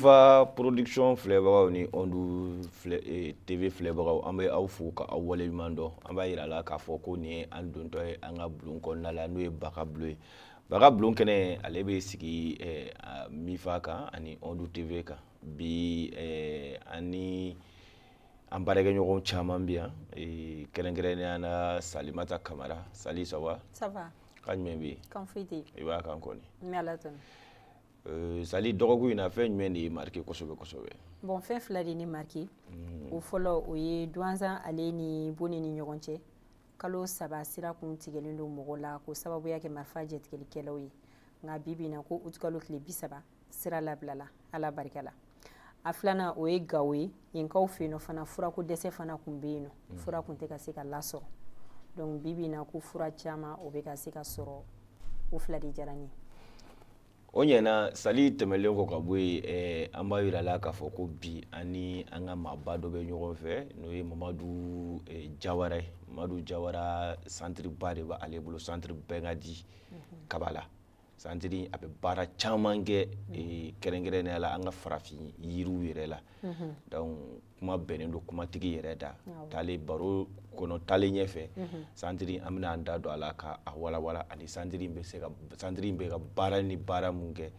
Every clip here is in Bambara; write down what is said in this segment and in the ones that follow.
Mifa Production filɛbagaw ni Ondu TV filɛbagaw, an bɛ aw fo ka aw waleɲuman dɔn. An b'a yira la k'a fɔ ko nin ye an dontɔ ye an ka bulon kɔnɔna la, n'o ye Baka bulon ye. Baka bulon kɛnɛ, ale bɛ sigi Mifa kan ani Ondu TV kan. Bi ani an baarakɛɲɔgɔn caman bɛ yan, kɛrɛnkɛrɛnnenya la Salimata Kamara. Sali, ça va? Ça va. Kan jumɛn bɛ yen? Kan foyi tɛ yen. I b'a kan kɔni. N bɛ Ala tanu. Sali, dɔgɔkun in na, fɛn jumɛn de ye marqué kosɛbɛ kosɛbɛ? Bon, fɛn fila de ne marqué. O fɔlɔ, o ye Duwanzan ale ni Boni ni ɲɔgɔn cɛ. Kalo 3 sira kun tigɛlen don mɔgɔ la k'o sababuya kɛ marifa jɛtigɛlikɛlaw ye. Nka bi bi in na, ko utikalo tile 30, sira labilala Ala barika la. A filanan, o ye Gawo ye. Yenkaw fɛ yen nɔ fana, furako dɛsɛ fana kun bɛ yen nɔ. Fura kun tɛ ka se ka lasɔrɔ. Donc bi bi in na, ko fura caman o bɛ ka se ka sɔrɔ. O fila de diyara n ye. O ɲɛna. Sali, tɛmɛlen kɔ ka bɔ yen, an b'a yira la k'a fɔ ko bi an ni an ka maaba dɔ bɛ ɲɔgɔn fɛ, n'o ye Mamadu Jawara ye. Mamadu Jawara, centre ba de b'ale bolo, centre Bɛnkadi Kabala. Centre a bɛ baara caman kɛ, kɛrɛnkɛrɛnnenya la an ka farafin yiriw yɛrɛ la. Donc kuma bɛnnen don kumatigi yɛrɛ da taalen baro kɔnɔ. Taalen ɲɛfɛ, centre, an bɛna an da don a la ka a walawala, ani centre bɛ se ka, centre bɛ ka baara ni baara mun kɛ,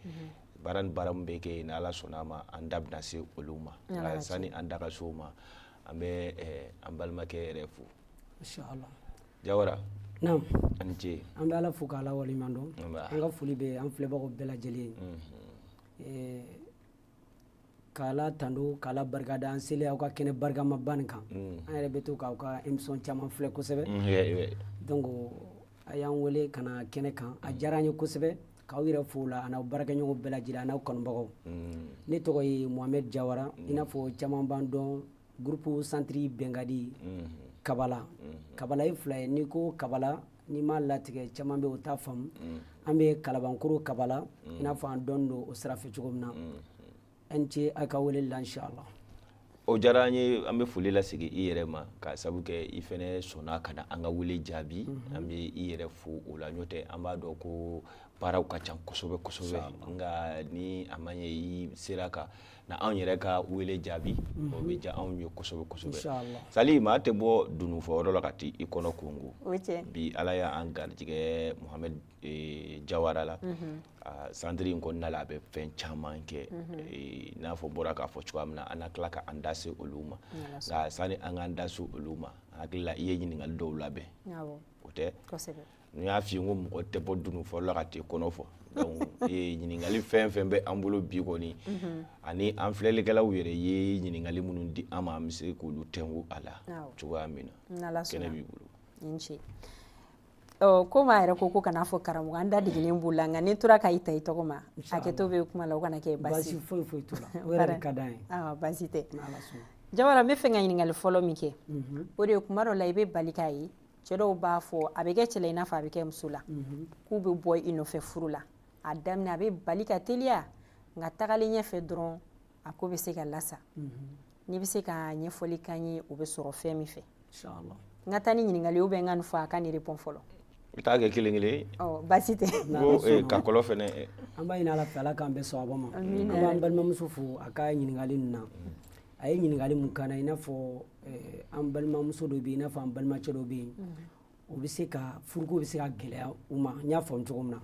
baara ni baara mun bɛ kɛ yen. Ni Ala sɔnna a ma, an da bɛna se olu ma. Nka sani an da ka se o ma, an bɛ an balimakɛ yɛrɛ fo. Inshallah. Jawara. Naam. Ani ce. An bɛ Ala fo k'Ala waleɲuman dɔn. An ka foli bɛ an filɛbagaw bɛɛ lajɛlen ye. K'Ala tando, k'Ala barikada an selen aw ka kɛnɛ barikamaba nin kan. An yɛrɛ bɛ to k'aw ka émission caman filɛ kosɛbɛ. Donc a y'an wele ka na kɛnɛ kan, a diyara an ye kosɛbɛ. K'aw yɛrɛ fo la, a n'aw baarakɛɲɔgɔn bɛɛ lajɛlen, a n'aw kanubagaw. Ne tɔgɔ ye Mohamed Jawara. I n'a fɔ caman b'an dɔn, groupe Centre Bɛnkadi Kabala. Kabala ye fila ye. N'i ko Kabala, n'i m'a latigɛ, caman bɛ o t'a faamu. An bɛ Kalabankoro Kabala, i n'a fɔ an dɔn don o sira fɛ cogo min na. An ce a ka wele la, inshallah. O diyara an ye. An bɛ foli lasegin i yɛrɛ ma ka sabu kɛ i fɛnɛ sɔnna ka na an ka wele jaabi. An bɛ i yɛrɛ fo o la. N'o tɛ, an b'a dɔn ko baaraw ka ca kosɛbɛ kosɛbɛ, nka ni a ma ɲɛ i sera ka na anw yɛrɛ ka wele jaabi, o bɛ diya anw ye kosɛbɛ kosɛbɛ. Sali, maa tɛ bɔ dununfɔyɔrɔ la ka taa i kɔnɔ kongo. Bi Ala y'an garijɛgɛ Mohamed Jawara la. Centre in kɔnɔna la, a bɛ fɛn caman kɛ, i n'a fɔ bɔra k'a fɔ cogoya min na. An na tila ka an da se olu ma, nka sani an k'an da se olu ma, an hakili la i ye ɲininkali dɔw labɛn, o tɛ? N y'a f'i ye ko mɔgɔ tɛ bɔ dununfɔyɔrɔ la ka t'i kɔnɔ fɔ. Donc ɲininkali fɛn fɛn bɛ an bolo bi kɔni, ani an filɛlikɛlaw yɛrɛ ye ɲininkali minnu di an ma, an bɛ se k'olu tɛnku a la cogoya min na. Kɛnɛ b'i bolo. Ni ce. Komi a yɛrɛ ko kana fɔ karamɔgɔ, an da degelen b'o la, nka n'i tora ka i ta i tɔgɔ ma, hakɛto bɛ kuma la, o kana kɛ basi. Foyi foyi t'o la, o yɛrɛ de ka d'an ye. Baasi tɛ. Jawara, n bɛ fɛ ka ɲininkali fɔlɔ min kɛ, o de ye, kuma dɔ la i bɛ bali k'a ye cɛ dɔw b'a fɔ, a bɛ kɛ cɛ la i n'a fɔ a bɛ kɛ muso la, k'u bɛ bɔ i nɔfɛ furu la. A daminɛ, a bɛ bali ka teliya, nka tagalen ɲɛfɛ dɔrɔn, a ko bɛ se ka lasa. N'i bɛ se ka ɲɛfɔli k'an ye, o bɛ sɔrɔ fɛn min fɛ. N ka taa ni ɲininkali ou bien n ka nin fɔ, a ka nin répond fɔlɔ. I t'a kɛ kelen kelen. Ɔ, baasi tɛ. Ko ka kɔlɔ fɛnɛ. An b'a ɲini Ala fɛ, Ala k'an bɛɛ sɔn a ma. An b'an balimamuso fo a ka ɲininkali ninnu na. A ye ɲininkali mun k'an na, i n'a fɔ an balimamuso dɔ bɛ yen, i n'a fɔ an balimacɛ dɔ bɛ yen, o bɛ se ka furuko bɛ se ka gɛlɛya u ma. N y'a faamu cogo min na,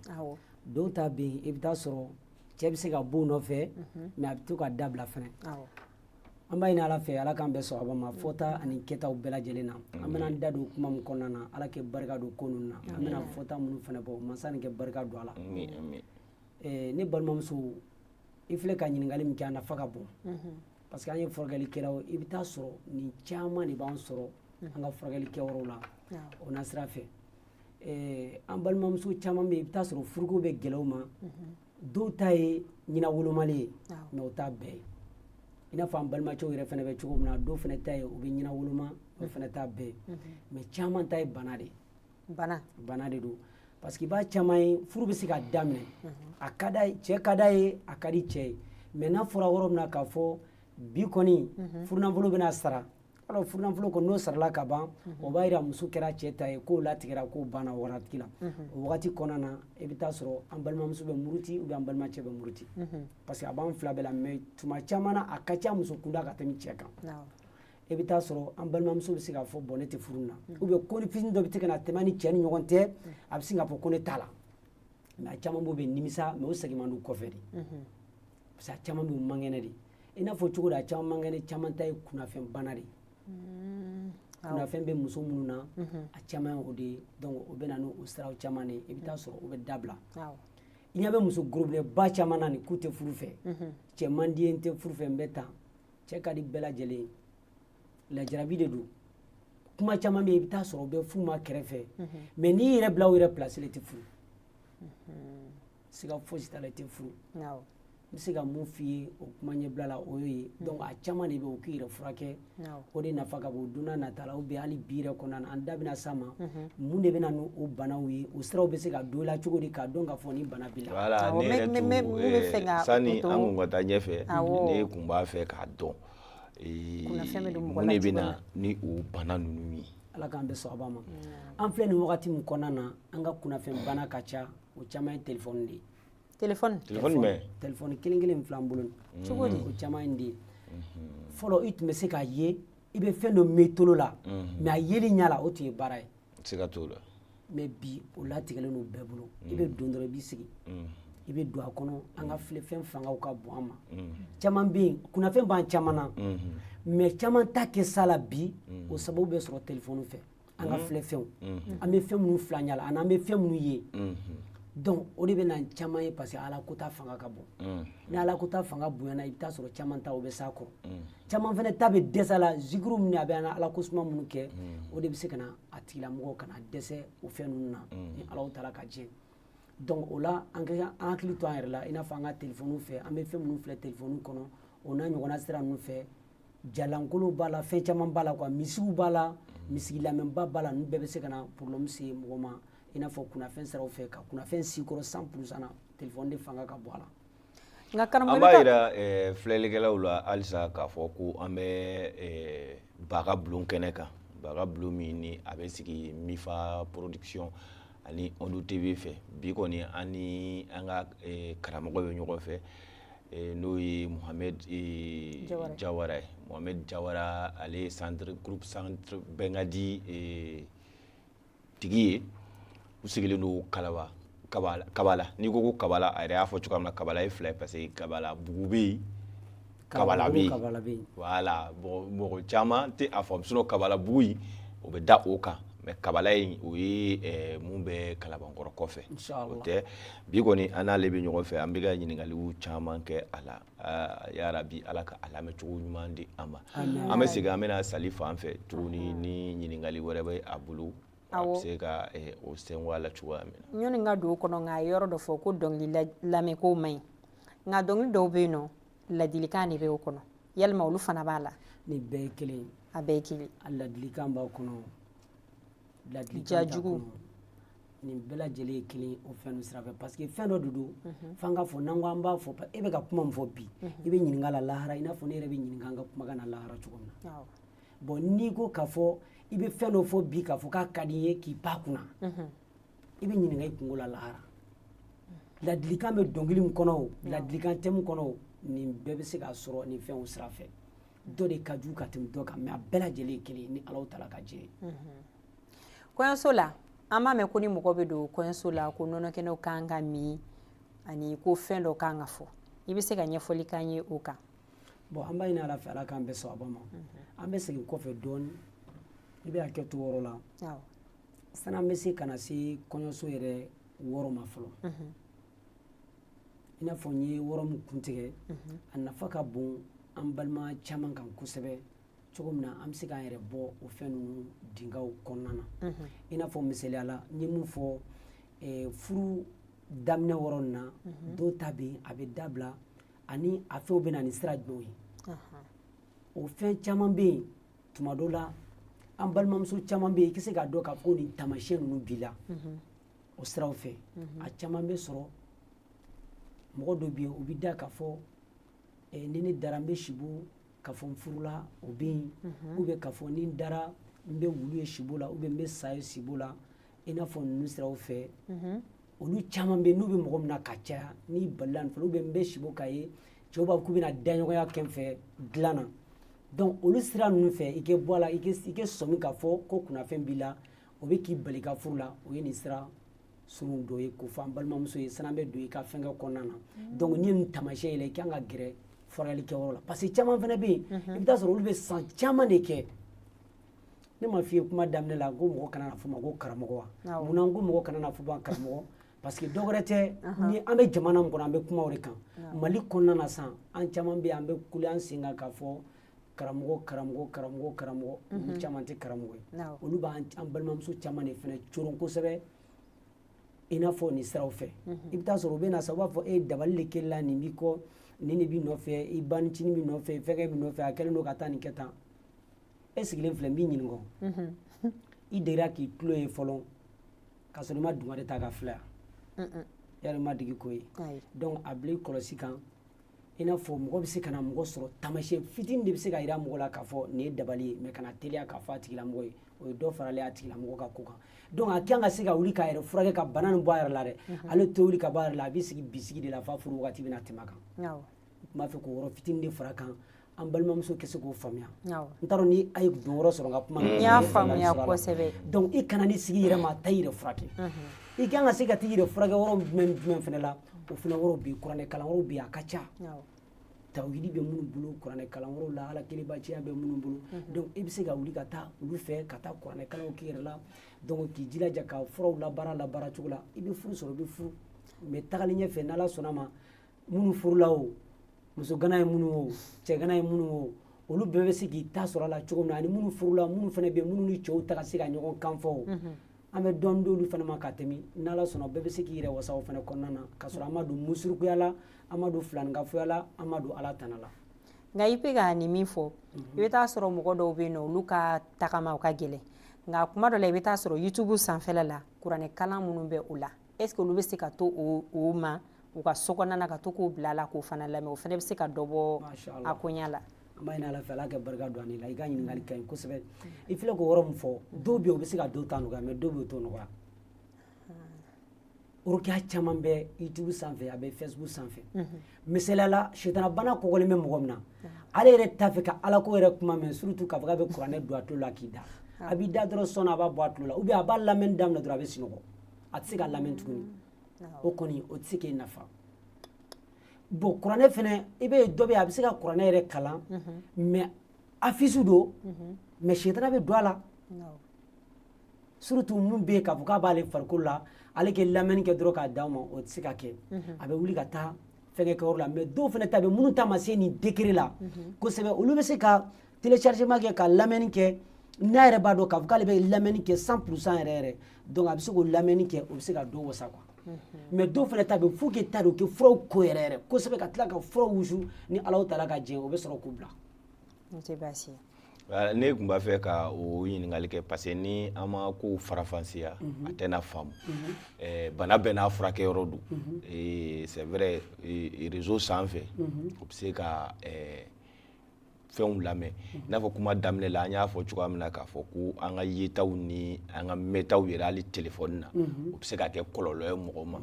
dɔw ta bɛ yen, i bɛ taa sɔrɔ cɛ bɛ se ka bɔ u nɔfɛ, mais a bɛ to ka dabila fɛnɛ. An b'a ɲini Ala fɛ, Ala k'an bɛɛ sɔn a ma fɔta ani kɛtaw bɛɛ lajɛlen na. An bɛna an da don kuma min kɔnɔna na, Ala kɛ barika don ko ninnu na. An bɛna fɔta minnu fana bɔ, mansa nin kɛ barika don a la. Ne balimamuso, i filɛ ka ɲininkali min kɛ, a nafa ka bon, parce que an ye furakɛlikɛlaw. I bɛ taa sɔrɔ nin caman de b'an sɔrɔ an ka furakɛli kɛyɔrɔw la. O na sira fɛ, an balimamuso caman bɛ yen, i bɛ taa sɔrɔ furuko bɛ gɛlɛya u ma. Dɔw ta ye ɲɛnawolomali ye, mais o t'a bɛɛ ye. I n'a fɔ an balimacɛw yɛrɛ fana bɛ cogo min na, dɔw fana ta ye u bɛ ɲɛnawoloma, o fana t'a bɛɛ ye, mais caman ta ye bana de ye. Bana. Bana de don, parce que i b'a caman ye, furu bɛ se ka daminɛ, a ka d'a ye, cɛ ka d'a ye, a ka di cɛ ye, mais n'a fɔra yɔrɔ min na k'a fɔ bi kɔni furunafolo bɛna sara. Alors furunafolo kɔni, n'o sarala ka ban, o b'a yira muso kɛra cɛ ta ye, k'o latigɛra, k'o banna wagati la. O wagati kɔnɔna na, i bɛ taa sɔrɔ an balimamuso bɛ muruti ou bien an balimacɛ bɛ muruti, parce que a b'an fila bɛɛ la. Mais tuma caman na, a ka ca muso kunda ka tɛmɛ cɛ kan. I bɛ taa sɔrɔ an balimamuso bɛ se k'a fɔ: "Bon, ne tɛ furu na." Ou bien ko ni fitinin dɔ bɛ se ka na tɛmɛ ni cɛ ni ɲɔgɔn cɛ, a bɛ sin k'a fɔ ko ne t'a la. Mais a caman b'o bɛ nimisa, mais o segin man di kɔfɛ de, parce que a caman bɛ u man kɛnɛ de. I n'a fɔ cogo di? A caman man kɛnɛ, caman ta ye kunnafɛn bana de ye. Kunnafɛn bɛ muso minnu na, a caman ye o de ye. Donc o bɛ na n'o siraw caman de ye. I bɛ taa sɔrɔ o bɛ dabila. I ɲɛ bɛ muso gorobinɛba caman na nin k'u tɛ furu fɛ. Cɛ man di ye, n tɛ furu fɛ, n bɛ tan. Cɛ ka di bɛɛ lajɛlen ye, lajarabi de don. Kuma caman bɛ yen, i bɛ taa sɔrɔ o bɛ f'u ma kɛrɛfɛ, mais n'i yɛrɛ bila o yɛrɛ place la, i tɛ furu. Siga fosi t'a la, i tɛ furu. N bɛ se ka mun f'i ye o kuma ɲɛbila la, o y'o ye. Donc a caman de bɛ yen, o k'i yɛrɛ furakɛ, o de nafa ka bon don n'a nata la. Ou bien hali bi yɛrɛ kɔnɔna na, an da bɛna s'a ma, mun de bɛ na n'o banaw ye, o siraw bɛ se ka don i la cogo di k'a dɔn k'a fɔ ni bana b'i la. Voilà, ne yɛrɛ tun sani an kun ka taa ɲɛfɛ, ne kun b'a fɛ k'a dɔn mun de bɛ na ni o bana ninnu ye. Ala k'an bɛ sɔn a ma. An filɛ nin wagati min kɔnɔna na, an ka kunnafɛn bana ka ca, o caman ye telefɔni de ye. Telefɔni? Telefɔni jumɛn? Telefɔni kelen kelen min filɛ an bolo. Cogo di? O caman ye de ye. Fɔlɔ, i tun bɛ se k'a ye i bɛ fɛn dɔ mɛn i tolo la, mais a yeli ɲɛ la, o tun ye baara ye. Siga t'o la. Mais bi, o latigɛlen don bɛɛ bolo. I bɛ don dɔrɔn, i b'i sigi, i bɛ don a kɔnɔ. An ka filɛfɛn fangaw ka bon an ma. Caman bɛ yen, kunnafɛn b'an caman na, mais caman ta kɛ sa la bi. O sababu bɛ sɔrɔ telefɔni fɛ. An ka filɛfɛnw, an bɛ fɛn minnu filɛ an ɲɛ la ani an bɛ fɛn minnu ye, donc o de bɛ na caman ye, parce que Ala ko ta fanga ka bon. Ni Ala ko ta fanga bonyana, i bɛ taa sɔrɔ caman ta, o bɛ s'a kɔrɔ. Caman fana ta bɛ dɛsɛ a la. Zikuru min a bɛ Ala ko suma minnu kɛ, o de bɛ se ka na a tigilamɔgɔ ka na dɛsɛ o fɛn ninnu na, ni Ala taala ka jɛ. Donc o la, an ka an hakili to an yɛrɛ la, i n'a fɔ an ka telefɔniw fɛ, an bɛ fɛn minnu filɛ telefɔni kɔnɔ, o n'a ɲɔgɔnna sira ninnu fɛ, jalankolow b'a la, fɛn caman b'a la quoi, misiw b'a la, misigi lamɛnba b'a la. Ninnu bɛɛ bɛ se ka na problème se mɔgɔ ma, i n'a fɔ kunnafɛn siraw fɛ, ka kunnafɛn si kɔrɔ 100% na. Telefɔni de fanga ka bon a la. Nka karamɔgɔ, an b'a yira filɛlikɛlaw la halisa k'a fɔ ko an bɛ Baga Bulon kɛnɛ kan. Baga Bulon min ni a bɛ sigi Mifa Production ani Ondo TV fɛ. Bi kɔni, an ni an ka karamɔgɔ bɛ ɲɔgɔn fɛ, n'o ye Mohamed Jawara ye. Mohamed Jawara, ale ye centre groupe centre Bɛnkadi tigi ye. U sigilen don Kalaba, Kabala. N'i ko ko Kabala, a yɛrɛ y'a fɔ cogoya min na, Kabala ye fila ye, parce que Kabala bugu bɛ yen, Kabala bɛ yen. Voilà, bon, mɔgɔ caman tɛ a faamu, sinon Kabala bugu in, o bɛ da o kan, mais Kabala in, o ye mun bɛ Kalabankɔrɔ kɔfɛ. O tɛ. Bi kɔni, an n'ale bɛ ɲɔgɔn fɛ, an bɛ ka ɲininkaliw caman kɛ a la. Yarabi, Ala ka a lamɛncogo ɲuman di an ma. An bɛ segin, an bɛna Sali fan fɛ tuguni ni ɲininkali wɛrɛ bɛ a bolo, a bɛ se ka o sɛnwa la cogoya min na. Ɲɔni ka don o kɔnɔ, nka a ye yɔrɔ dɔ fɔ ko dɔnkili lamɛn ko man ɲi, nka dɔnkili dɔw bɛ yen nɔ, ladilikan de bɛ o kɔnɔ. Yalima olu fana b'a la? Nin bɛɛ ye kelen ye. A bɛɛ ye kelen. A ladilikan b'a kɔnɔ, ladilikan Ja t'a jugu. kɔnɔ. Nin bɛɛ lajɛlen ye kelen o fɛn ninnu sira fɛ, parce que fɛn dɔ de don f'an ka fɔ. N'an ko an b'a fɔ, e bɛ ka kuma min fɔ bi, i bɛ ɲininka la lahara, i n'a fɔ ne yɛrɛ bɛ ɲininka an ka kumakan na lahara cogo min na. Bon, n'i ko k'a fɔ i bɛ fɛn dɔ fɔ bi, k'a fɔ k'a ka di i ye k'i ba kunna, i bɛ ɲininka i kungo la lahara. Ladilikan bɛ dɔnkili min kɔnɔ, o ladilikan tɛ min kɔnɔ, o nin bɛɛ bɛ se k'a sɔrɔ nin fɛnw sira fɛ. Dɔ de ka jugu ka tɛmɛ dɔ kan, mais a bɛɛ lajɛlen ye kelen ye ni Alahu taala ka jɛ ye. Kɔɲɔso la, an b'a mɛn ko ni mɔgɔ bɛ don kɔɲɔso la, ko nɔnɔkɛnɛw kan ka min, ani ko fɛn dɔ kan ka fɔ. I bɛ se ka ɲɛfɔli k'an ye o kan? Bon, an b'a ɲini Ala fɛ, Ala k'an bɛɛ sɔn a ma. An bɛ segin kɔfɛ dɔɔni, i bɛ hakɛ to yɔrɔ la. Sani an bɛ se ka na se kɔɲɔso yɛrɛ wɔɔrɔ ma fɔlɔ, i n'a fɔ n ye wɔɔrɔ min kuntigɛ, a nafa ka bon an balima caman kan kosɛbɛ. Cogo min na an bɛ se k'an yɛrɛ bɔ o fɛn ninnu dingaw kɔnɔna na, i n'a fɔ misaliya la, n ye mun fɔ, furu daminɛ wɔɔrɔ nin na, dɔw ta bɛ yen, a bɛ dabila, ani a fɛnw bɛ na ni sira jumɛnw ye. O fɛn caman bɛ yen. Tuma dɔ la, an balimamuso caman bɛ yen, i tɛ se k'a dɔn k'a fɔ ko nin taamasiyɛn ninnu b'i la. O siraw fɛ, a caman bɛ sɔrɔ mɔgɔ dɔ bɛ yen, o bɛ da k'a fɔ ni ne dara, n bɛ sibo. K'a fɔ n furula o bɛ yen ou bien k'a fɔ ni n dara n bɛ wulu ye sibo la ou bien n bɛ sa ye sibo la i n'a fɔ ninnu siraw fɛ olu caman bɛ yen n'u bɛ mɔgɔ min na ka caya n'i balila nin fana ou bien n bɛ sibo k'a ye cɛw b'a fɔ k'u bɛna daɲɔgɔnya kɛ n fɛ dilan na donc olu sira ninnu fɛ i kɛ bɔ a la i kɛ sɔmi k'a fɔ ko kunnafɛn b'i la o bɛ k'i bali i ka furu la o ye nin sira surun dɔ ye k'o fɔ an balimamuso ye sani an bɛ don i ka fɛnkɛ kɔnɔna na donc n'i ye nin taamasiyɛn y'i la i ka kan ka gɛrɛ furakɛli kɛyɔrɔ la parce que caman fana bɛ yen i bɛ taa sɔrɔ olu bɛ san caman de kɛ ne ma f'i ye kuma daminɛ la ko mɔgɔ kana na fɔ ma ko karamɔgɔ wa munna n ko mɔgɔ kana na fɔ ma karamɔgɔ parce que dɔ wɛrɛ tɛ ni an bɛ jamana min kɔnɔ an bɛ kuma o de kan mali kɔnɔna na sisan an caman bɛ yen an bɛ kule an sen kan k'a fɔ karamɔgɔ karamɔgɔ karamɔgɔ karamɔgɔ olu caman tɛ karamɔgɔ ye olu b'an balimamuso caman de fana coron kosɛbɛ i n'a fɔ nin siraw fɛ i bɛ taa sɔrɔ u bɛ na sa u b'a fɔ e dabali de kɛla nin b'i kɔ nin de b'i nɔfɛ i banicinin b'i nɔfɛ fɛnkɛ b'i nɔfɛ a kɛlen don ka taa nin kɛ tan e sigilen filɛ n b'i ɲininka i degera k'i tulo ye fɔlɔ k'a sɔrɔ i ma dungare ta ka filɛ yan yari ma dege k'o ye donc a bila i kɔlɔsi kan i n'a fɔ mɔgɔ bɛ se ka na mɔgɔ sɔrɔ taamasiyɛn fitinin de bɛ se ka jira mɔgɔ la k'a fɔ nin ye dabali ye mais kana teliya k'a fɔ a tigilamɔgɔ ye o ye dɔ faralen a tigilamɔgɔ ka ko kan donc a kan ka se ka wuli k'a yɛrɛ furakɛ ka bana nin bɔ a yɛrɛ la dɛ ale tɛ wuli ka bɔ a yɛrɛ la a b'i sigi bisigi de la f'a furu wagati bɛna tɛmɛ a kan n tun b'a fɛ k'o yɔrɔ fitinin de fara a kan an balimamuso kɛ se k'o faamuya n t'a dɔn ni a ye don yɔrɔ sɔrɔ n ka kuma na n y'a faamuya kosɛbɛ donc i kana n'i sigi i yɛrɛ ma taa i yɛrɛ furakɛ i kan ka se ka t'i yɛrɛ furakɛ yɔrɔ jumɛn jumɛn fana la o fana yɔrɔ bɛ yen kuranɛ kalan yɔrɔ bɛ yen a ka ca tawhidi bɛ minnu bolo kuranɛ kalan yɔrɔw la ala kelenbatiya bɛ minnu bolo donc i bɛ se ka wuli ka taa olu fɛ ka taa kuranɛ kalanw k'i yɛrɛ la donc k'i jilaja ka furaw labaara labaara cogo la i bɛ furu sɔrɔ i bɛ furu mais tagalen ɲɛfɛ n'ala sɔnna ma minnu furula o muso gana ye minnu o cɛ gana ye minnu o olu bɛɛ bɛ se k'i ta sɔrɔ a la cogo min na ani minnu furula minnu fana bɛ yen minnu ni cɛw ta ka se ka ɲɔgɔn kan fɔ o an bɛ dɔɔni d'olu fana ma ka tɛmɛ n'ala sɔnna bɛɛ bɛ se k'i yɛrɛ wasa o fana kɔnɔna na ka sɔrɔ an ma don musirikuya la an ma don filaninkafoya la an ma don ala tana la nka i bɛ ka nin min fɔ i bɛ taa sɔrɔ mɔgɔ dɔw bɛ yen nɔ olu ka tagama o ka gɛlɛn nka kuma dɔ la i bɛ taa sɔrɔ youtube sanfɛla la kuranɛ kalan minnu bɛ o la est ce que olu bɛ se ka to o ma u ka so kɔnɔna na ka to k'o bila a la k'o fana lamɛn o fana bɛ se ka dɔ bɔ a koɲa la an b'a ɲini ala fɛ ala ka barika don an la i ka ɲininkali ka ɲi kosɛbɛ i filɛ k'o yɔrɔ min fɔ dɔw bɛ yen u bɛ se ka dɔw ta nɔgɔya mais dɔw bɛ yen o t'o nɔgɔya rokiya caman bɛ youtube sanfɛ a bɛ facebook sanfɛ misaliya la sitanabana kɔgɔlen bɛ mɔgɔ min na ale yɛrɛ t'a fɛ ka alako yɛrɛ kuma mɛn surtout k'a fɔ k'a bɛ kuranɛ don a tulo la k'i da a b'i da dɔrɔn sɔɔni a b'a bɔ a tulo la ou bien a b'a lamɛnni daminɛ dɔrɔn a bɛ sunɔgɔ a tɛ se ka lamɛn tuguni o kɔni o tɛ se k'e nafa bon kuranɛ fɛnɛ i bɛ dɔ bɛ yen a bɛ se ka kuranɛ yɛrɛ kalan mais hafizu don mais sitana bɛ don a la surtout mun bɛ yen k'a fɔ k'a b'ale farikolo la ale kɛ lamɛnni kɛ dɔrɔn k'a d'aw ma o tɛ se ka kɛ a bɛ wuli ka taa fɛnkɛ kɛyɔrɔ la mais dɔw fɛnɛ ta bɛ minnu ta ma se nin degré la kosɛbɛ olu bɛ se ka téléchargement kɛ ka lamɛnni kɛ n'a yɛrɛ b'a dɔn k'a fɔ k'ale bɛ lamɛnni kɛ 100% yɛrɛ yɛrɛ donc a bɛ se k'o lamɛnni kɛ o bɛ se ka dɔ wasa quoi mais dɔw fana ta bɛ fo k'e ta don kɛ furaw ko yɛrɛ yɛrɛ kosɛbɛ ka tila ka furaw wusu ni Alahu taala ka jɛn o bɛ sɔrɔ k'u bila. O tɛ baasi ye. Ne tun b'a fɛ ka o ɲininkali kɛ parce que ni an ma kow faranfasiya a tɛna faamu bana bɛɛ n'a furakɛyɔrɔ don c'est vrai réseau sanfɛ o bɛ se ka fɛnw lamɛn i n'a fɔ kuma daminɛ la an y'a fɔ cogoya min na k'a fɔ ko an ka yetaw ni an ka mɛtaw yɛrɛ hali telefɔni na o bɛ se ka kɛ kɔlɔlɔ ye mɔgɔ ma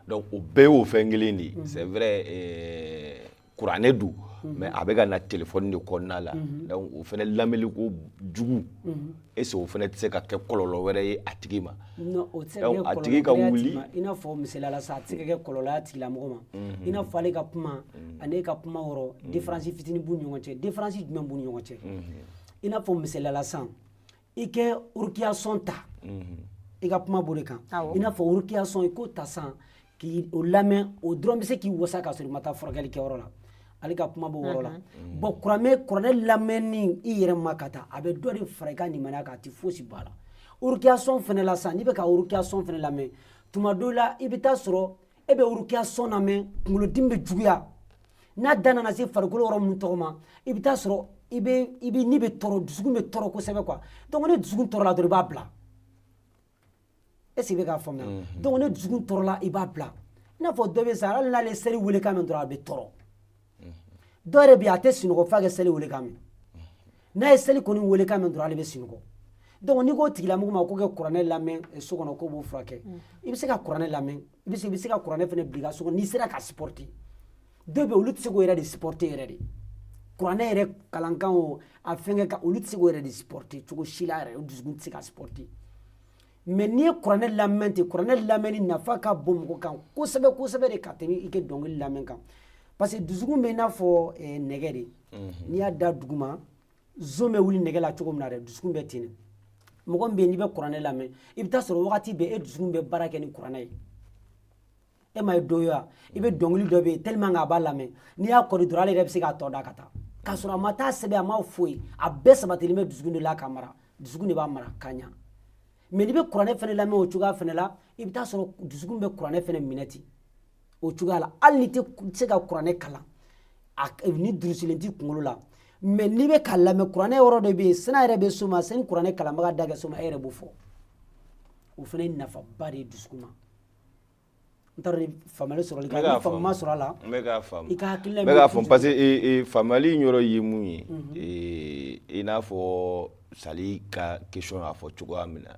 donc o bɛɛ y'o fɛn kelen de ye c'est vrai kuranɛ don mais a bɛ ka na telefɔni de kɔnɔna la donc o fana lamɛnni ko jugu est ce que o fana tɛ se ka kɛ kɔlɔlɔ wɛrɛ ye a tigi ma non o tɛ se ka kɛ a tigi ka wuli i n'a fɔ misaliya la sa a tɛ se ka kɛ kɔlɔlɔ ye a tigilamɔgɔ ma i n'a fɔ ale ka kuma ani e ka kuma yɔrɔ différence fitinin b'u ni ɲɔgɔn cɛ différence jumɛn b'u ni ɲɔgɔn cɛ i n'a fɔ misaliya la sisan i kɛ urukiya son ta i ka kuma b'o de kan i n'a fɔ urukiya son i k'o ta sisan k'i o lamɛn o dɔrɔn bɛ se k'i wasa k'a sɔrɔ i ma taa furakɛli kɛyɔrɔ la ale ka kuma b'o yɔrɔ la bon kuranɛ lamɛnni i yɛrɛ ma ka taa a bɛ dɔ de fara i ka limaniya kan a tɛ fosi bɔ a la urukiya son fana la sisan n'i bɛ ka urukiya son fana lamɛn tuma dɔw la i bɛ taa sɔrɔ e bɛ urukiya son lamɛn kunkolodimi bɛ juguya n'a da nana se farikolo yɔrɔ minnu tɔgɔ ma i bɛ taa sɔrɔ i bɛ i bɛ ni bɛ tɔɔrɔ dusukun bɛ tɔɔrɔ kosɛbɛ quoi donc ni dusukun tɔɔrɔla dɔrɔn i b'a bila est ce que i bɛ k'a faamuya donc ni dusukun tɔɔrɔla i b'a bila i n'a fɔ dɔ bɛ sa hali n'ale seli welekan mɛn dɔrɔn a bɛ tɔɔrɔ. Dɔw yɛrɛ bɛ yen, a tɛ sunɔgɔ f'a ka seli welekan mɛn. N'a ye seli kɔni welekan mɛn dɔrɔn, ale bɛ sunɔgɔ. Donc n'i ko tigilamɔgɔ ma ko ka kuranɛ lamɛn so kɔnɔ, k'o b'o furakɛ, i bɛ se ka kuranɛ lamɛn, i bɛ se ka kuranɛ fana bila i ka so kɔnɔ n'i sera ka supporter. Dɔw bɛ yen, olu tɛ se k'o yɛrɛ de supporter yɛrɛ de. Kuranɛ yɛrɛ kalankan o, a fɛnkɛ kan, olu tɛ se k'o yɛrɛ de supporter cogo si la yɛrɛ. O dusukun tɛ se ka supporter. Mais n'i ye kuranɛ lamɛn ten, kuranɛ lamɛnni nafa ka bon mɔgɔ kan kosɛbɛ kosɛbɛ de ka tɛmɛ i ka dɔnkili lamɛn kan, parce que dusukun bɛ i n'a fɔ nɛgɛ de. N'i y'a da duguma, zon bɛ wuli nɛgɛ la cogo min na dɛ, dusukun bɛ ten de. Mɔgɔ min bɛ yen, n'i bɛ kuranɛ lamɛn, i bɛ taa sɔrɔ wagati bɛɛ e dusukun bɛ baara kɛ ni kuranɛ ye. E ma ye dɔ ye wa? I bɛ dɔnkili dɔ bɛ yen, tellement que a b'a lamɛn, n'i y'a kɔri dɔrɔn, ale yɛrɛ bɛ se k'a tɔ da ka taa, k'a sɔrɔ a ma taa sɛbɛn, a ma foyi, a bɛɛ sabatilen bɛ dusukun de la ka mara. Dusukun de b'a mara ka ɲa. Mais n'i bɛ kuranɛ fana lamɛn o cogoya fana la, i bɛ taa sɔrɔ dusukun bɛ kuranɛ fana minɛ ten o cogoya la. Hali n'i tɛ se ka kuranɛ kalan, a ni durusilen t'i kunkolo la, mais n'i bɛ k'a lamɛn, kuranɛ yɔrɔ dɔ bɛ yen, sina yɛrɛ bɛ so ma, sani kuranɛ kalanbaga da kɛ so ma, e yɛrɛ b'o fɔ. O fana ye nafaba de ye dusukun ma. N t'a dɔn ni faamuyali sɔrɔli kan, ni faamu ma sɔrɔ a la. N bɛ k'a faamu. I ka hakilina. N bɛ k'a faamu, parce que faamuyali in yɔrɔ ye mun ye, i n'a fɔ Sali ka question y'a fɔ cogoya min na,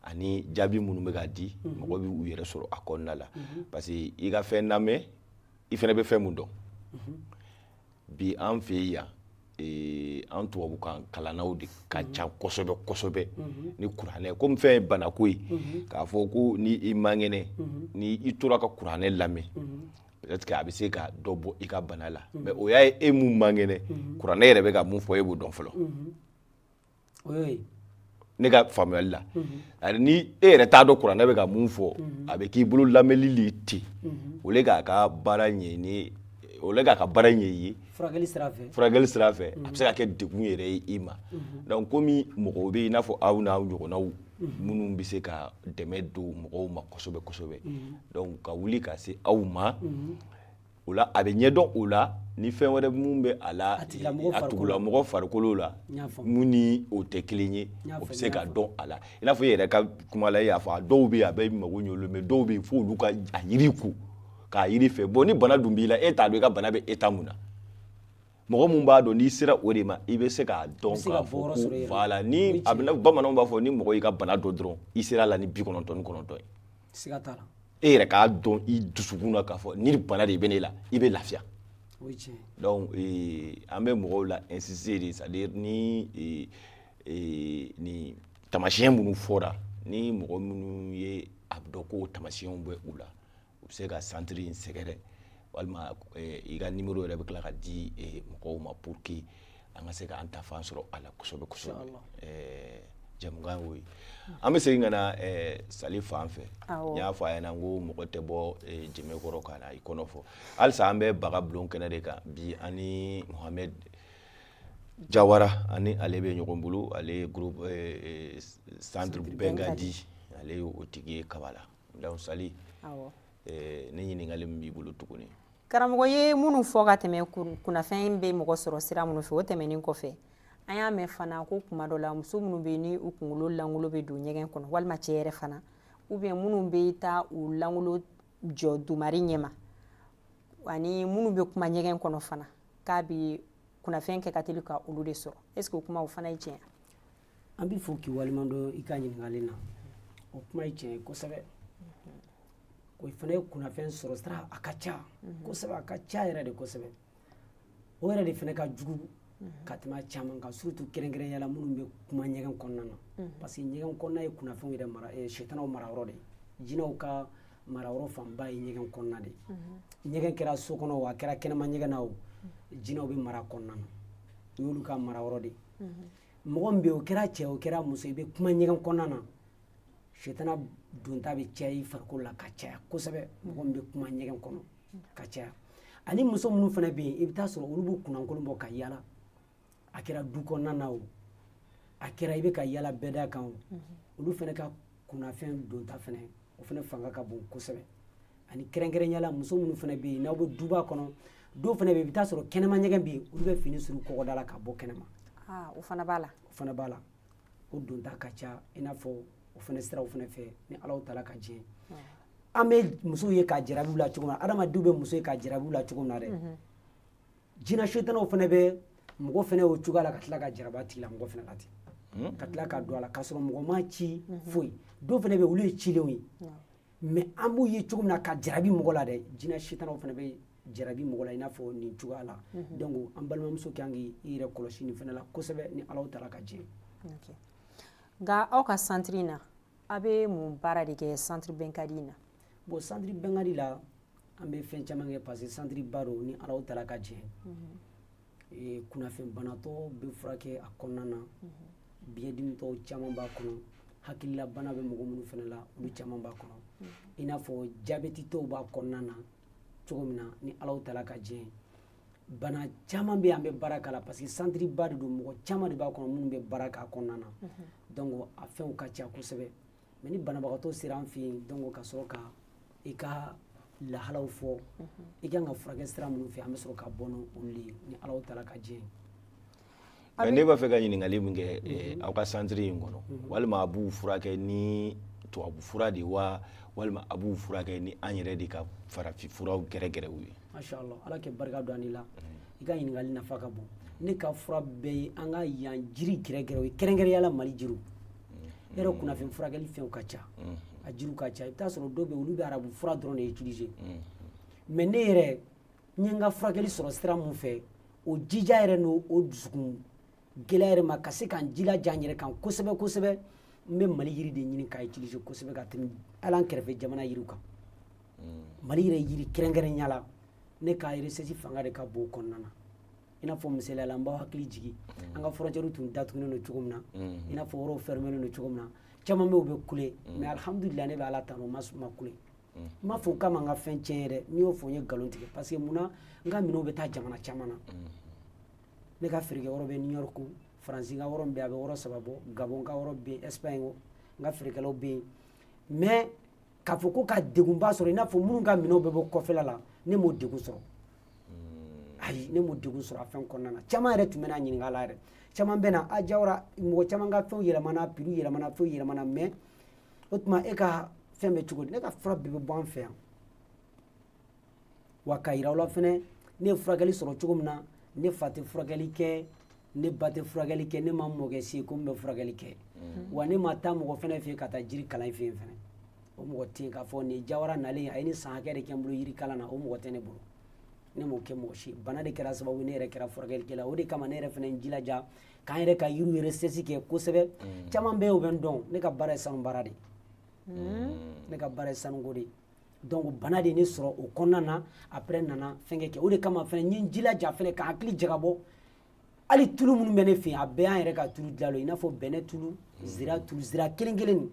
ani jaabi minnu bɛ ka di, mɔgɔ bɛ u yɛrɛ sɔrɔ a kɔnɔna la, parce que i ka fɛn lamɛn, i fana bɛ fɛn mun dɔn. Bi an fɛ yan, an tubabukan kalannaw de ka ca kosɛbɛ kosɛbɛ ni kuranɛ. Komi fɛn ye banako ye, k'a fɔ ko ni i man kɛnɛ, ni i tora ka kuranɛ lamɛn, peut-être que a bɛ se ka dɔ bɔ i ka bana la. Mais o y'a ye, e mun man kɛnɛ, kuranɛ yɛrɛ bɛ ka mun fɔ, e b'o dɔn fɔlɔ. O y'o ye. Ne ka faamuyali la, ani ni e yɛrɛ t'a dɔn kuranɛ bɛ ka mun fɔ, a bɛ k'i bolo lamɛnli le ten, o le k'a ka baara ɲɛ ni o le k'a ka baara ɲɛ i ye. Furakɛli sira fɛ. Furakɛli sira fɛ, a bɛ se ka kɛ degun yɛrɛ ye i ma. Donc komi mɔgɔw bɛ yen, i n'a fɔ aw n'aw ɲɔgɔnnaw minnu bɛ se ka dɛmɛ don mɔgɔw ma kosɛbɛ kosɛbɛ, donc ka wuli ka se aw ma, o la a bɛ ɲɛdɔn o la ni fɛn wɛrɛ mun bɛ a la, a tigilamɔgɔ a farikolo. Tigilamɔgɔ farikolo la, N y'a faamu. mun ni o tɛ kelen ye, N y'a o bɛ faamu, se n y'a ka faamu. dɔn a la. I n'a fɔ e yɛrɛ ka kuma la, e y'a fɔ a dɔw bɛ yen, a bɛ mago ɲɛ olu, mais dɔw bɛ yen, fo olu ka a yiri ko k'a yiri fɛ. Bon, ni bana dun b'i la, e t'a dɔn i ka bana bɛ état mun na. Mɔgɔ mun b'a dɔn, n'i sera o de ma, i bɛ se k'a dɔn I bɛ se k'a ka fɔ bɔ yɔrɔ ko sɔrɔ i yɛrɛ la. voilà. O Ni ye a tiɲɛ. bɛ bamananw b'a fɔ, ni mɔgɔ y'i ka bana dɔn dɔrɔn, i sera a la ni 99. Siga t'a la. E yɛrɛ k'a dɔn i dusukun na k'a fɔ ni bana de bɛ ne la, i bɛ lafiya. O ye tiɲɛ ye. Donc an bɛ mɔgɔw la insister de, c'est à dire ni ni tamasiyɛn minnu fɔra, ni mɔgɔ minnu ye a dɔn ko tamasiyɛnw bɛ u la, u bɛ se ka centre in sɛgɛrɛ, walima i ka numéro yɛrɛ bɛ tila ka di mɔgɔw ma pour que an ka se k'an ta fan sɔrɔ a la kosɛbɛ kosɛbɛ. Inchallah. Jɛmukan y'o ye. An bɛ segin ka na Sali fan fɛ. Awɔ. N y'a fɔ a ɲɛna n ko mɔgɔ tɛ bɔ jɛmɛ kɔrɔ ka na i kɔnɔ fɔ. Halisa an bɛ baga bulon kɛnɛ de kan bi, ani Mohamed Jawara, ani ale bɛ ɲɔgɔn bolo. Ale ye groupe centre Bengadi, ale ye o tigi ye Kabala. Donc Sali, Awɔ. Ni ɲininkali min b'i bolo tuguni. Karamɔgɔ ye minnu fɔ ka tɛmɛ, kunnafɛn bɛ mɔgɔ sɔrɔ sira minnu fɛ, o tɛmɛnen kɔfɛ, an y'a mɛn fana ko kuma dɔ la, muso minnu bɛ yen ni u kunkolo langolo bɛ don ɲɛgɛn kɔnɔ, walima cɛ yɛrɛ fana, ou bien minnu bɛ taa u langolo jɔ dumari ɲɛma, ani minnu bɛ kuma ɲɛgɛn kɔnɔ fana, k'a bɛ kunnafɛn kɛ ka teli ka olu de sɔrɔ. Est ce que o kuma o fana ye tiɲɛ ye? An bɛ fo k'i waleɲuman dɔn i ka ɲininkali na. O kuma ye tiɲɛ ye kosɛbɛ. O fana ye kunnafɛn sɔrɔ sira, a ka ca kosɛbɛ, a ka ca yɛrɛ de kosɛbɛ. O yɛrɛ de fana ka jugu ka tɛmɛ a caman kan, surtout kɛrɛnkɛrɛnnenya la minnu bɛ kuma ɲɛgɛn kɔnɔna na, parce que ɲɛgɛn kɔnɔna ye kunnafɛnw yɛrɛ mara, sɛtanaw marayɔrɔ de ye. Jinɛw ka marayɔrɔ fanba ye ɲɛgɛn kɔnɔna de ye. Ɲɛgɛn kɛra so kɔnɔ o, a kɛra kɛnɛma ɲɛgɛn na o, jinɛw bɛ mara kɔnɔna na, o y'olu ka marayɔrɔ de ye. Mɔgɔ min bɛ yen, o kɛra cɛ, o kɛra muso, i bɛ kuma ɲɛgɛn kɔnɔna na, sɛtana donta bɛ caya i farikolo la ka caya kosɛbɛ. Mɔgɔ min bɛ kuma ɲɛgɛn kɔnɔ ka caya, ani muso minnu fana bɛ yen, i bɛ taa sɔrɔ olu b'u kunnankolon bɔ ka yala, a kɛra du kɔnɔna na o, a kɛra i bɛ ka yala bɛɛda kan o, olu fana ka kunnafɛn donta fana, o fana fanga ka bon kosɛbɛ. Ani kɛrɛnkɛrɛnnenya la, muso minnu fana bɛ yen, n'aw bɛ duba kɔnɔ, dɔw fana bɛ yen, i bɛ taa sɔrɔ kɛnɛma ɲɛgɛn bɛ yen, olu bɛ fini siri kɔgɔda la ka bɔ kɛnɛma. Ah, o fana b'a la. O fana b'a la, o donta ka ca. I n'a fɔ o fana siraw fana fɛ, ni Alahu taala ka diɲɛ, an bɛ musow ye ka jarabi la cogo min na, adamadenw bɛ muso ye ka jarabi la cogo min na dɛ. Jinɛ setanaw fana bɛ mɔgɔ fana o cogoya la ka tila ka jaraba tigilamɔgɔ fana la ten, ka tila ka don a la k'a sɔrɔ mɔgɔ ma ci foyi. Dɔw fana bɛ olu ye cilenw ye, mais an b'u ye cogo min na ka jarabi mɔgɔ la dɛ, jinɛ setanaw fana bɛ jarabi mɔgɔ la i n'a fɔ nin cogoya la. Donc an balimamuso kan k'i yɛrɛ kɔlɔsi nin fana la kosɛbɛ, ni Alahu taala ka jɛn. Nka aw ka centre in na, a bɛ mun baara de kɛ centre Bɛnkadi in na? Bon, centre Bɛnkadi la, an bɛ fɛn caman kɛ parce que centre ba don, ni Alahu taala ka jɛn. Kunnafɛn banatɔ bɛ furakɛ a kɔnɔna na, biyɛndimitɔw caman b'a kɔnɔ, hakililabana bɛ mɔgɔ minnu fana la, olu caman b'a kɔnɔ, i n'a fɔ jabɛtitɔw b'a kɔnɔna na cogo min na, ni Alahu taala ka jɛn. Bana caman bɛ yen, an bɛ baara k'a la parce que centre ba de don, mɔgɔ caman de b'a kɔnɔ minnu bɛ baara k'a kɔnɔna na. Donc a fɛnw ka ca kosɛbɛ. Mais ni banabagatɔ sera an fɛ yen, donc ka sɔrɔ ka i ka lahalaw fɔ, i kan ka furakɛ sira minnu fɛ, an bɛ sɔrɔ ka bɔ n'olu de ye, ni Alahu taala ka jɛn. Mais ne b'a fɛ ka ɲininkali min kɛ, aw ka centre in kɔnɔ, walima a b'u furakɛ ni tubabu fura de wa, walima a b'u furakɛ ni an yɛrɛ de ka farafin furaw gɛrɛgɛrɛw ye? Masha Allah, Ala kɛ barika don an la. I ka ɲininkali nafa ka bon. Ne ka fura bɛɛ ye an ka yan jiri gɛrɛgɛrɛw ye, kɛrɛnkɛrɛnnenya la Mali jiriw. Yɔrɔ kunnafɛn furakɛli fɛnw ka ca, a jiriw ka ca. I bɛ taa sɔrɔ dɔw bɛ yen, olu bɛ arabu fura dɔrɔn de utiliser. Mais ne yɛrɛ n ye n ka furakɛli sɔrɔ sira mun fɛ, o jija yɛrɛ n'o o dusukun gɛlɛya yɛrɛ ma ka se ka n jilaja n yɛrɛ kan kosɛbɛ kosɛbɛ, n bɛ Mali yiri de ɲini k'a utiliser kosɛbɛ ka tɛmɛ hali an kɛrɛfɛ jamana yiriw kan. Mali yɛrɛ yiri kɛrɛnkɛrɛnnenya la, ne ka recherche fanga de ka bon o kɔnɔna na. I n'a fɔ misaliya la, n b'aw hakili jigin an ka frontière tun datugulen don cogo min na, i n'a fɔ yɔrɔw fermé don cogo min na, caman bɛ yen, u bɛ kule. Mais alhamdulillah, ne bɛ Ala tanu, o ma kule. N m'a fɔ k'a ma n ka fɛn tiɲɛ ye dɛ, n'i y'o fɔ n ye nkalon tigɛ, parce que munna, n ka minɛnw bɛ taa jamana caman na. Ne ka feerekɛyɔrɔ bɛ New York, Faransi ka yɔrɔ min bɛ yen, a bɛ yɔrɔ 3 bɔ, Gabon ka yɔrɔ bɛ yen, Espagne n ka feerekɛlaw bɛ yen. Mais k'a fɔ ko ka degunba sɔrɔ i n'a fɔ minnu ka minɛnw bɛ bɔ kɔfɛla la, ne m'o degun sɔrɔ, ayi, ne m'o degun sɔrɔ a fɛn kɔnɔna na. Caman yɛrɛ tun bɛ n'a ɲininka a la yɛrɛ, caman bɛ na a Jawara, mɔgɔ caman ka fɛnw yɛlɛmana, prix yɛlɛmana, fɛnw yɛlɛmana, mais o tuma e ka fɛn bɛ cogo di? Ne ka fura bɛɛ bɛ bɔ an fɛ yan. Wa ka yira aw la fɛnɛ, ne ye furakɛli sɔrɔ cogo min na, ne fa tɛ furakɛli kɛ, ne ba tɛ furakɛli kɛ, ne ma mɔkɛ si ye ko n bɛ furakɛli kɛ. Wa ne ma taa mɔgɔ fɛnɛ fɛ yen ka taa jiri kalan fɛ yen fɛnɛ. O mɔgɔ tɛ yen k'a fɔ nin Jawara nalen a ye ni san hakɛ de kɛ n bolo yiri kalan na, o mɔgɔ tɛ ne bolo. Ne m'o kɛ mɔgɔ si. Bana de kɛra sababu ne yɛrɛ kɛra furakɛlikɛla. O de kama ne yɛrɛ fɛnɛ n jilaja k'an yɛrɛ ka yiriw recherche kɛ kosɛbɛ. Caman bɛ yen, o bɛ n dɔn, ne ka baara ye sanu baara de ye, ne ka baara ye sanuko de ye. Donc bana de ye ne sɔrɔ o kɔnɔna na. Après n nana fɛnkɛ kɛ, o de kama fɛnɛ n ye n jilaja fɛnɛ ka hakili jagabɔ. Hali tulu minnu bɛ ne fɛ yen, a bɛɛ y'an yɛrɛ ka tulu dilan i n'a fɔ bɛnɛ tulu, zira tulu, zira kelen kelen nin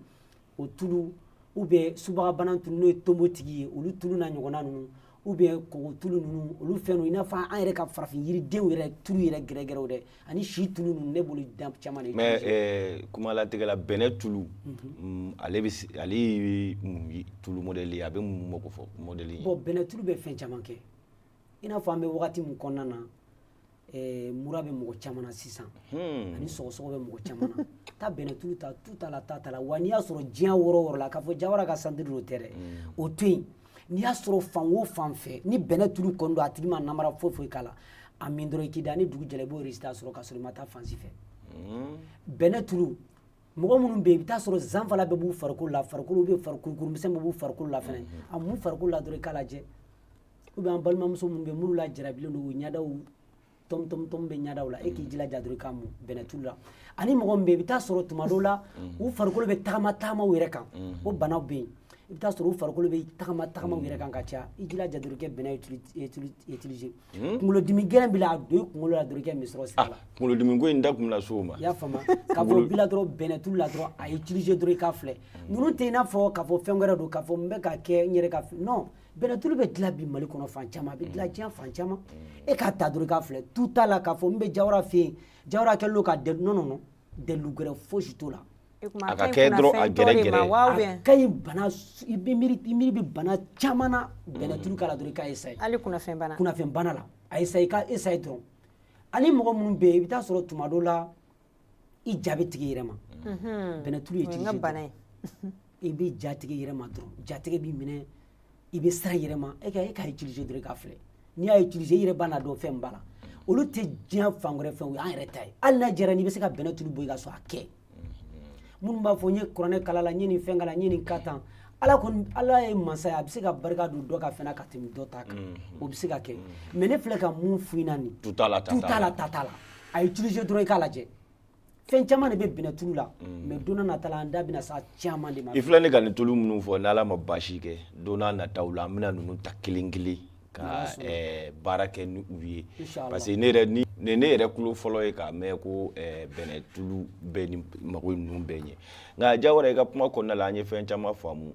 o tulu, ou bien subagabana tulu n'o ye tonbo tigi ye, olu tulu n'a ɲɔgɔnna ninnu, ou bien kɔgɔ tulu ninnu, olu fɛn ninnu, i n'a fɔ an yɛrɛ ka farafin yiridenw yɛrɛ tulu yɛrɛ gɛrɛgɛrɛw dɛ, ani si tulu ninnu, ne bolo caman de. Mais kuma latigɛ la, bɛnɛ tulu, ale bɛ ale ye mun tulu modèle ye? A bɛ mun mako fɔ modèle ye? Bon, bɛnɛ tulu bɛ fɛn caman kɛ. I n'a fɔ an bɛ wagati min kɔnɔna na, mura bɛ mɔgɔ caman na sisan, ani sɔgɔsɔgɔ bɛ mɔgɔ caman na. Taa bɛnɛ tulu ta, tu t'a la, ta t'a la. Wa n'i y'a sɔrɔ diɲɛ yɔrɔ o yɔrɔ la, k'a fɔ Jawara ka centre o tɛ dɛ, o to yen. N'i y'a sɔrɔ fan o fan fɛ, ni bɛnɛ tulu kɔni don, a tigi ma namara foyi foyi k'a la, a min dɔrɔn i k'i da, ni dugu jɛra i b'o résultat sɔrɔ k'a sɔrɔ i ma taa fan si fɛ. Bɛnɛ tulu, mɔgɔ minnu bɛ yen, i bɛ taa sɔrɔ zanfala bɛ b'u farikolo la, farikolo bɛ farikolo misɛn bɛ b'u farikolo la fɛnɛ, a mun farikolo la dɔrɔn i k'a lajɛ. Ou bien an balimamuso minnu bɛ minnu lajarabilen don, u ɲɛdaw tɔm tɔm tɔm bɛ ɲɛdaw la, e k'i jilaja dɔrɔn i k'a mun bɛnɛ tulu la. Ani mɔgɔ min bɛ yen, i bɛ taa sɔrɔ tuma dɔw la u farikolo bɛ tagama tagama u yɛrɛ kan, o banaw bɛ yen, i bɛ taa sɔrɔ u farikolo bɛ tagama tagama u yɛrɛ kan ka caya, i jilaja dɔrɔn i kɛ bɛnɛ utiliser. Kunkolodimi gɛlɛn b'i la, a don i kunkolo la dɔrɔn i kɛ misɔrɔ sira la. Kunkolodimi ko in da kun bɛna s'o ma. I y'a faamu? K'a fɔ bi la dɔrɔn, bɛnɛ tulu la dɔrɔn, a utiliser dɔrɔn i k'a filɛ. Ninnu tɛ i n'a fɔ k'a fɔ fɛn wɛrɛ don, k'a fɔ n bɛ ka kɛ n yɛrɛ ka, non, bɛnɛ tulu bɛ dilan bi Mali kɔnɔ fan caman, a bɛ dilan diɲɛ fan caman. E k'a ta dɔrɔn i k'a filɛ, tu t'a la k'a fɔ n bɛ Jawara fɛ yen, Jawara kɛlen don ka dɛ, non non non, dalilu gɛrɛ fosi t'o la. A ka kɛ dɔrɔn a gɛrɛ gɛrɛ. A ka ɲi bana, i bɛ miiri, i miiri bɛ bana caman na, bɛnɛ tulu k'a la dɔrɔn i k'a essayer. Hali kunnafɛn bana. Kunnafɛn bana la, a essayer, i ka essayer dɔrɔn. Ani mɔgɔ minnu bɛ yen, i bɛ taa sɔrɔ tuma dɔw la i ja bɛ tigɛ i yɛrɛ ma, bɛnɛ tulu O ye n ka utiliser bana ye. I bɛ ja tigɛ i yɛrɛ ma dɔrɔn, jatigɛ b'i minɛ, i bɛ siran i yɛrɛ ma, e ka utiliser dɔrɔn i k'a filɛ. N'i y'a utiliser, i yɛrɛ b'a n'a dɔn fɛn min b'a la. Olu tɛ diɲɛ fan wɛrɛ fɛn, o y'an yɛrɛ ta ye. Hali n'a jɛra, n'i bɛ se ka bɛnɛ tulu bɔ i ka so, a kɛ. Minnu b'a fɔ n ye kuranɛ kala la, n ye nin fɛn kala, n ye nin ka tan, Ala kɔni, Ala ye masa ye, a bɛ se ka barika don dɔ ka fɛn na ka tɛmɛ dɔ ta kan, o bɛ se ka kɛ. Mais ne filɛ ka mun f'i ɲɛna nin, Tu t'a la, ta tu t'a t'a la. la, ta t'a la. A utiliser dɔrɔn, i k'a lajɛ. Fɛn caman de bɛ bɛnɛ tulu la, mais don n'a nata la, an da bɛna s'a caman de ma. I filɛ ne ka nin tulu minnu fɔ, n'Ala ma baasi kɛ, don n'a nataw la, an bɛna ninnu ta kelen kelen ka baara kɛ ni u ye. Inshallah. Parce que ne yɛrɛ ni ne yɛrɛ kulo fɔlɔ ye k'a mɛn ko bɛnɛ tulu bɛ ni mago ninnu bɛɛ ɲɛ. Nka Jawara, i ka kuma kɔnɔna la, an ye fɛn caman faamu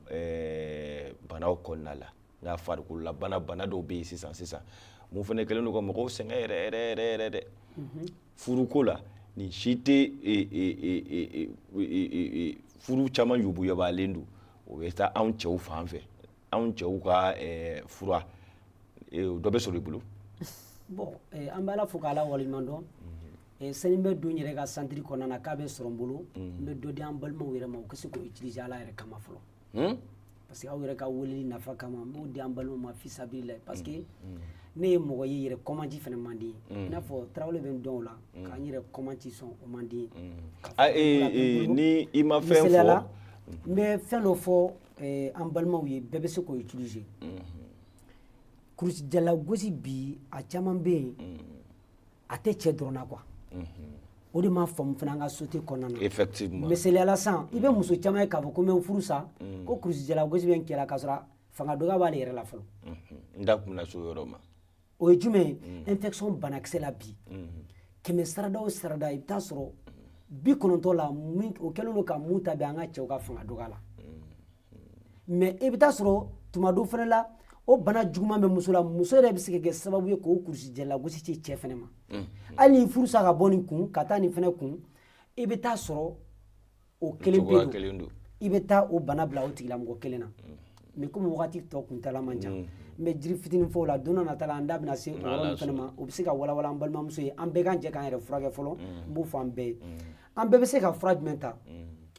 banaw kɔnɔna la. Nka farikololabana, bana dɔw bɛ yen sisan sisan mun fana kɛlen don ka mɔgɔw sɛgɛn yɛrɛ yɛrɛ yɛrɛ yɛrɛ dɛ, furuko la. Nin si tɛ furu caman yubuyabalen don, o bɛ taa anw cɛw fan fɛ. Anw cɛw ka fura dɔ bɛ sɔrɔ i bolo? Bon, an bɛ Ala fo k'Ala waleɲuman dɔn. Sani bɛ don yɛrɛ ka centre kɔnɔna na k'a bɛ sɔrɔ n bolo, n bɛ dɔ di an balimaw yɛrɛ ma, u ka se k'o utiliser Ala yɛrɛ kama fɔlɔ, parce que aw yɛrɛ ka weleli nafa kama, n b'o di an balimaw ma fisabilila, parce que ne ye mɔgɔ ye yɛrɛ kɔmanci fana man di ye. I n'a fɔ Tarawele bɛ n dɔn o la, k'an yɛrɛ kɔmanci sɔn, o man di ye. Ni i ma fɛn fɔ. N bɛ fɛn dɔ fɔ an balimaw ye, bɛɛ bɛ se k'o utiliser. Kurusijalagosi bi, a caman bɛ yen, a tɛ cɛ dɔrɔn na quoi. O de ma faamu fana an ka société kɔnɔna na. Effectivement. Misaliyala, sisan i bɛ muso caman ye k'a fɔ ko n bɛ n furu sa, ko kurusijalagosi bɛ n cɛ la, k'a sɔrɔ fanga dɔgɔya b'ale yɛrɛ la fɔlɔ. N da kun bɛna s'o yɔrɔ ma. O ye jumɛn ye? Infection banakisɛ la bi, 100 sarada o sarada, i bɛ taa sɔrɔ 90 la, o kɛlen don ka mun ta bi an ka cɛw ka fanga dɔgɔya la. Mais i bɛ taa sɔrɔ tuma dɔ fana la, o bana juguman bɛ muso la. Muso yɛrɛ bɛ se ka kɛ sababu ye k'o kurusijalagosi ci cɛ fana ma. Hali ni furu sa ka bɔ nin kun ka taa nin fana kun, i bɛ taa sɔrɔ o kelen pe don, i bɛ taa o bana bila o tigilamɔgɔ kelen na. Mais komi wagati tɔ kuntala man jan, n bɛ jiri fitinin fɔ o la. Don dɔ nata la, an da bɛna se o yɔrɔ min fana ma, o bɛ se ka walawala an balimamuso ye. An bɛɛ k'an jɛ k'an yɛrɛ furakɛ fɔlɔ. N b'o fɔ an bɛɛ ye. An bɛɛ bɛ se ka fura jumɛn ta?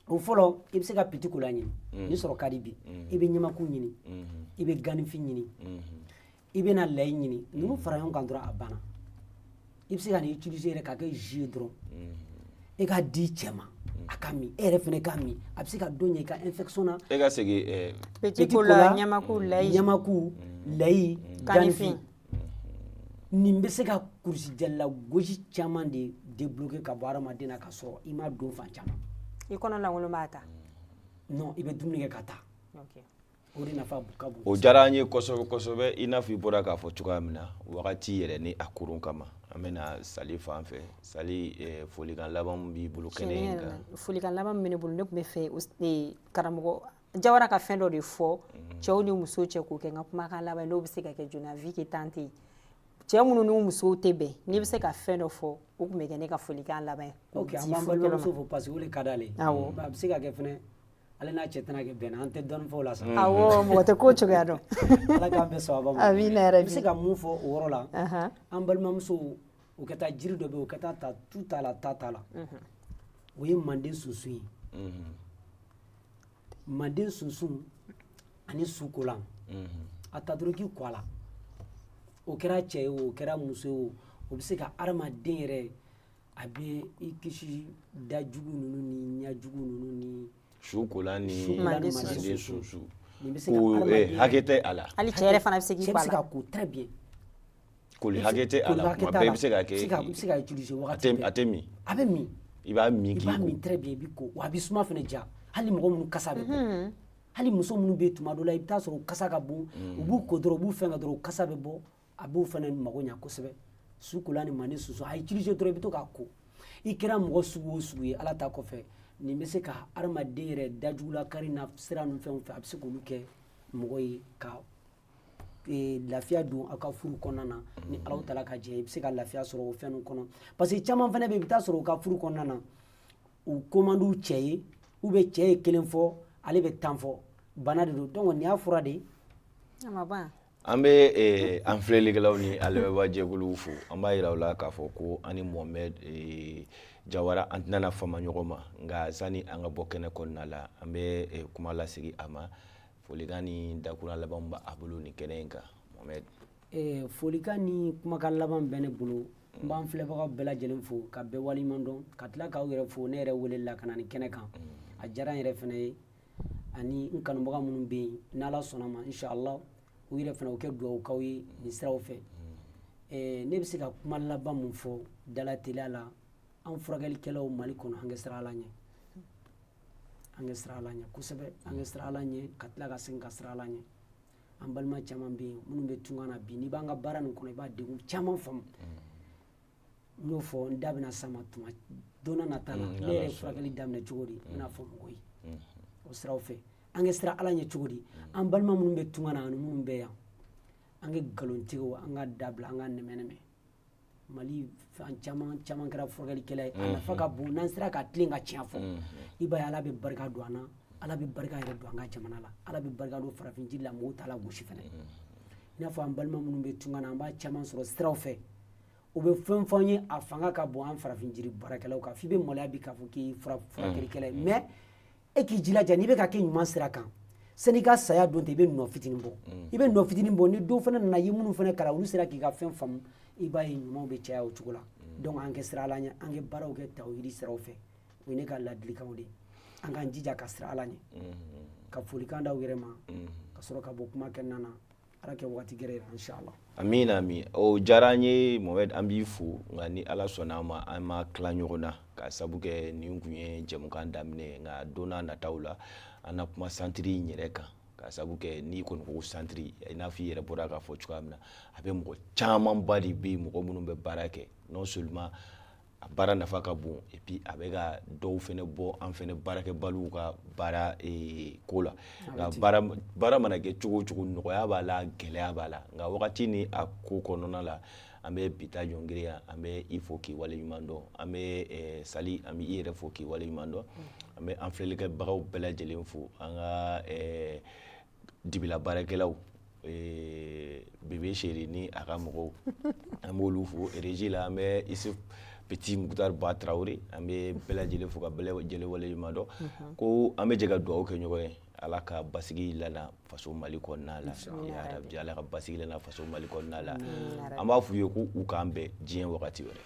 O fɔlɔ, i bɛ se ka petit cola ɲini, ni sɔrɔ ka di bi, i bɛ ɲamaku ɲini, i bɛ ganifin ɲini, i bɛ na layi ɲini. Ninnu fara ɲɔgɔn kan dɔrɔn, a banna. I bɛ se ka nin utiliser yɛrɛ k'a kɛ jus ye dɔrɔn, e k'a di cɛ ma, a ka min, e yɛrɛ fana k'a min. A bɛ se ka dɔ ɲɛ i ka infection na. E ka segin. Petit cola, ɲamaku, layi. Ɲamaku, layi, ganifin. Nin bɛ se ka kurusijala gosi caman de débloquer ka bɔ hadamaden na, ka sɔrɔ i ma don fan caman. I kɔnɔ lankolon b'a ta? Non, i bɛ dumuni kɛ ka taa. O de nafa ka bon. O diyara an ye kosɛbɛ kosɛbɛ. I n'a fɔ i bɔra k'a fɔ cogoya min na, wagati yɛrɛ ni a koron kama, an bɛna Sali fan fɛ. Sali, folikan laban min b'i bolo kɛnɛ in kan? Folikan laban min bɛ ne bolo, ne tun bɛ fɛ karamɔgɔ Jawara ka fɛn dɔ de fɔ cɛw ni musow cɛ, k'o kɛ n ka kumakan laban ye, n'o bɛ se ka kɛ joona, vu que temps tɛ yen. Cɛ minnu n'u musow tɛ bɛn, n'i bɛ se ka fɛn dɔ fɔ, o tun bɛ kɛ ne ka folikan laban ye. Ok, an b'an balimamuso fo, parce que o de ka d'ale ye. Awɔ. A bɛ se ka kɛ fɛnɛ, ale n'a cɛ tɛna kɛ bɛnna, an tɛ dɔɔnin fɔ o la sa. Awɔ, mɔgɔ tɛ ko cogoya dɔn. Ala k'an bɛn sababa ma. Amina yarabi. N bɛ se ka mun fɔ o yɔrɔ la? An balimamusow, u ka taa jiri dɔ bɛ yen, u ka taa ta, tu t'a la, ta t'a la. O ye manden sunsun ye. Manden sunsun ani sukolan, a ta dɔrɔn k'i ko a la. O kɛra cɛ ye o, o kɛra muso ye o, o bɛ se ka hadamaden yɛrɛ, a bɛ i kisi dajugu ninnu ni ɲɛjugu ninnu ni Sukolan ni Sukolan ni manden manden sunsun. Nin bɛ se ka Ko hadamaden hakɛ tɛ a la. Hali cɛ yɛrɛ fana bɛ se k'i cɛ ko bɛ a se la. ka ko très bien. Koli hakɛ tɛ a la, kuma bɛɛ i bɛ se k'a kɛ. I bɛ se ka utiliser A wagati tɛ bɛɛ. A tɛ min? A bɛ min. I b'a min I k'i b'a ko. min très bien, i b'i ko wa. A bɛ suma fana diya. Hali mɔgɔ minnu kasa bɛ bɔ, hali muso minnu bɛ yen, tuma dɔ la i bɛ taa sɔrɔ u kasa ka bon, u b'u ko dɔrɔn, u b'u fɛn kɛ dɔrɔn, u kasa bɛ bɔ. A b'o fana mago ɲɛ kosɛbɛ. Sukolan ni manden sunsun, a utiliser dɔrɔn, i bɛ to k'a ko. I kɛra mɔgɔ sugu o sugu ye, Ala ta kɔfɛ, nin bɛ se ka hadamaden yɛrɛ dajugulakari na sira ninnu fɛnw fɛ, a bɛ se k'olu kɛ mɔgɔ ye ka lafiya don aw ka furu kɔnɔna na. Ni Alahu taala ka jɛ, i bɛ se ka lafiya sɔrɔ o fɛn ninnu kɔnɔ, parce que caman fana bɛ yen, i bɛ taa sɔrɔ u ka furu kɔnɔna na, u ko man d'u cɛ ye, ou bien cɛ ye kelen fɔ, ale bɛ 10 fɔ, bana de don. Donc nin y'a fura de ye. A ma ban. An bɛ an filɛlikɛlaw ni an lamɛnbaa jɛkuluw fo. An b'a yira u la k'a fɔ ko an ni Mohamed Jawara, an tɛna fama ɲɔgɔn ma. Nka sani an ka bɔ kɛnɛ kɔnɔna la, an bɛ kuma lasegin a ma. Folikan ni dakurunya laban b'a bolo nin kɛnɛ in kan, Mohamed. Folikan ni kumakan laban bɛ ne bolo. N b'an filɛbagaw bɛɛ lajɛlen fo ka bɛɛ waleɲuman dɔn, ka tila k'aw yɛrɛ fo ne yɛrɛ weleli la ka na nin kɛnɛ kan. A diyara n yɛrɛ fana ye, ani n kanubaga minnu bɛ yen, n'Ala sɔnna ma, inshallah, u yɛrɛ fana u kɛ dugawu k'aw ye nin siraw fɛ. Ne bɛ se ka kuma laban mun fɔ dala teliya la, an furakɛlikɛlaw Mali kɔnɔ, an kɛ siran Ala ɲɛ, an kɛ siran Ala ɲɛ kosɛbɛ, an kɛ siran Ala ɲɛ, ka tila ka segin ka siran Ala ɲɛ. An balima caman bɛ yen minnu bɛ tunga na bi, n'i b'an ka baara nin kɔnɔ, i b'a degun caman faamu. N y'o fɔ, n da bɛna s'a ma tuma don n'a nata la. Ne yɛrɛ ye furakɛli daminɛ cogo di, n bɛna fɔ mɔgɔw ye o siraw fɛ. An kɛ siran Ala ɲɛ cogo di? An balima minnu bɛ tunga na ani minnu bɛ yan, an kɛ nkalontigiw, an ka dabila, an ka nɛmɛ-nɛmɛ. Mali fan caman caman kɛra furakɛlikɛla ye, a nafa ka bon. N'an sera ka tilen ka tiɲɛ fɔ, i b'a ye Ala bɛ barika don an na, Ala bɛ barika yɛrɛ don an ka jamana la, Ala bɛ barika don farafin jiri la, mɔgɔw t'a la gosi fɛnɛ. I n'a fɔ an balima minnu bɛ tunga na, an b'a caman sɔrɔ siraw fɛ, u bɛ fɛn fɔ an ye, a fanga ka bon an farafin jiri baarakɛlaw kan, f'i bɛ maloya bi k'a fɔ k'i ye furakɛlikɛla ye. Mais e k'i jilaja, n'i bɛ ka kɛ ɲuman sira kan, sani i ka saya don tɛ, i bɛ nɔ fitinin bɔ, i bɛ nɔ fitinin bɔ. Ni dɔw fana nana, i ye minnu fana kalan, olu sera k'i ka fɛn faamu, i b'a ye ɲumanw bɛ caya o cogo la. Donc an kɛ siran Ala ɲɛ, an kɛ baaraw kɛ tawhidi siraw fɛ. O ye ne ka ladilikanw de ye. An k'an jija ka siran Ala ɲɛ, ka folikan d'aw yɛrɛ ma, ka sɔrɔ ka bɔ kuma kɛnɛna na. Ala kɛ waati gɛrɛ yira, inshallah. Amina, amin. O diyara an ye, Mohamed, an b'i fo. Nka ni Ala sɔnna a ma, an ma tila ɲɔgɔn na, ka sabu kɛ nin kun ye jɛmukan daminɛ ye. Nka don n'a nataw la, an na kuma santiri in yɛrɛ kan, ka sabu kɛ n'i kɔni ko santiri, i n'a fɔ i yɛrɛ bɔra k'a fɔ cogoya min na, a bɛ mɔgɔ camanba de bɛ yen, mɔgɔ minnu bɛ baara kɛ. Non seulement a baara nafa ka bon, et puis a bɛ ka dɔw fɛnɛ bɔ an fɛnɛ baarakɛbaliw ka baara ko la. Nka baara mana kɛ cogo o cogo, nɔgɔya b'a la, gɛlɛya b'a la. Nka wagati ni a ko kɔnɔna la, an bɛ bi ta ɲɔngiri yan. An bɛ i fo k'i waleɲuman dɔn. An bɛ Sali, an bɛ i yɛrɛ fo k'i waleɲuman dɔn. An bɛ an filɛlikɛbagaw bɛɛ lajɛlen fo, an ka dibila baarakɛlaw, Bébé Chéri ni a ka mɔgɔw, an b'olu fo. Régie la, an bɛ Isuf Petit Mukhtar Ba Traoré. An bɛ bɛɛ lajɛlen fo ka bɛɛ lajɛlen waleɲuman dɔn, ko an bɛ jɛ ka dugawu kɛ ɲɔgɔn ye. Ala ka basigi lana faso Mali kɔnɔna la, ya Rabi. Ala ka basigi lana faso Mali kɔnɔna la. An b'a f'u ye ko u k'an bɛn diɲɛ wagati wɛrɛ.